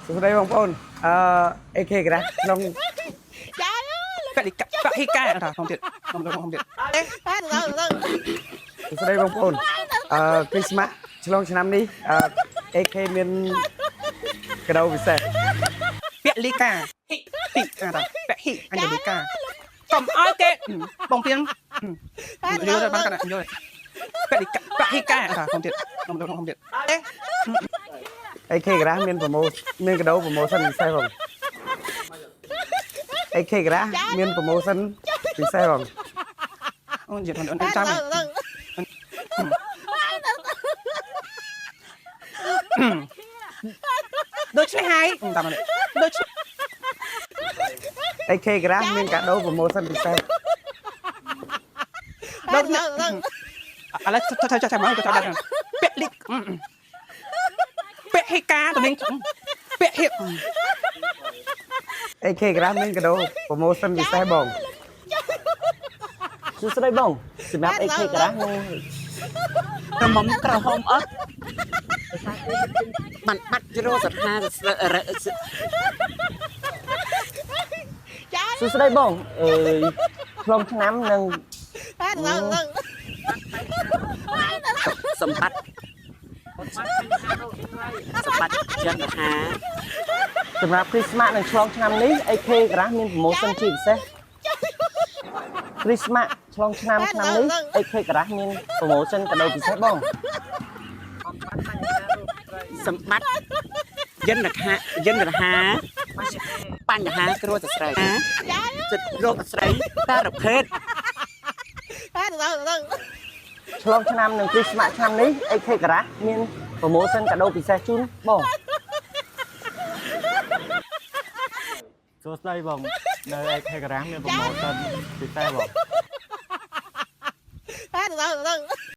សួស្តីបងប្អូនអឺ AK ក្រាស់ក្នុង ពលិកពហិកាថាខ្ញុំទៀតខ្ញុំខ្ញុំទៀត សួស្តីបងប្អូនអឺគ្រីស្មាស់ឆ្លងឆ្នាំនេះអឺ AK មានកាដូពិសេស ពលិកាហិហិថាពហិអញ្ជលិកាកុំឲ្យគេបងទៀនយល់បានកណ្ដាយល់ពលិកពហិកាថាខ្ញុំទៀតខ្ញុំខ្ញុំទៀត AK ក្រាស់មានប្រម៉ូមានកាដូ promotion ពិសេសបង AK ក្រាស់មាន promotion ពិសេសបង អូនិយាយអូនចាំដូច្នេះហើយតាមនេះដូច្នេះ AK ក្រាស់មានកាដូ promotion ពិសេស ដូច្នេះឥឡូវធ្វើចាំមកទៅដល់ពលិពហិកាទៅនឹងពហិ AK ក្រាស់មានកាដូ promotion ពិសេសបង សួស្តីបងសម្រាប់ AK ការ៉ាស់នឹង ក្រមុំក្រហមអត់បានបាត់ជ្រោសថា សួស្តីបងអើយឆ្លងឆ្នាំនឹង សម្បត្តិសម្បត្តិចន្ទហា សម្រាប់គ្រីស្មាស់នឹងឆ្លងឆ្នាំនេះ AK ការ៉ាស់មាន promotion ជាពិសេសគ្រីស្មាស់ឆ្លងឆ្នាំឆ្នាំនេះ AK ការ៉ាស់មាន promotion កាដូពិសេសបង សម្បត្តិយន្តខាយន្តហាបញ្ហាគ្រួសស្រីចិត្តរោគស្រីសារភេទ ឆ្លងឆ្នាំនឹងគ្រីស្មាស់ឆ្នាំនេះ AK ការ៉ាស់មាន promotion កាដូពិសេសជូនបង សួស្តីបងនៅ AK ការ៉ាស់មាន promotion ពិសេសបង